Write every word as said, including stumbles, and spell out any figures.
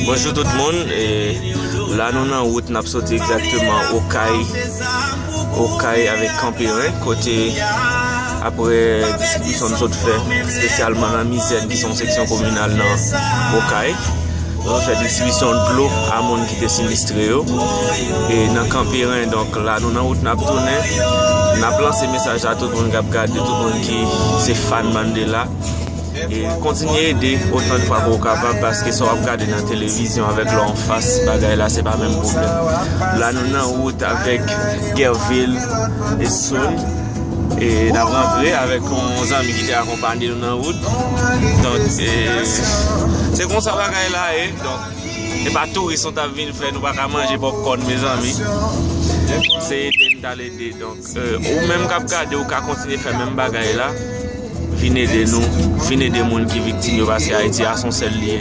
Bonjou tout moun. E, la nou nan wout, n ap soti egzakteman Okay, Okay avèk Kanperen, kote apre distribisyon nou sot fè, espesyalman nan Mizèn, ki se yon seksyon kominal nan Okay, nou sot fè distribisyon dlo a moun ki te sinistre yo. E nan Kanperen, donk, la nou nan wout, n ap tounen. N ap lanse mesaj a tout moun k ap gade, tout moun ki se fan Mandela. E kontinye ede otan de fwa ke w kapab, paske sa w ap gade nan televizyon avèk lè w anfas bagay la, se pa menm pwoblèm. La nou nan wout avèk Gerville e Soun. E n ap rantre avèk yon zanmi ki te akonpanye nou nan wout. Donk, e, se konsa bagay la ye. Donk, e pa touris nou t ap vin fè, nou pa ka manje popcorn, mezanmi. Se ede n t al ede. Donk, e, ou menm k ap gade, ou ka kontinye fè menm bagay la. Vin ede nou, vin ede moun ki viktim yo, paske Ayiti a se yon sèl li ye.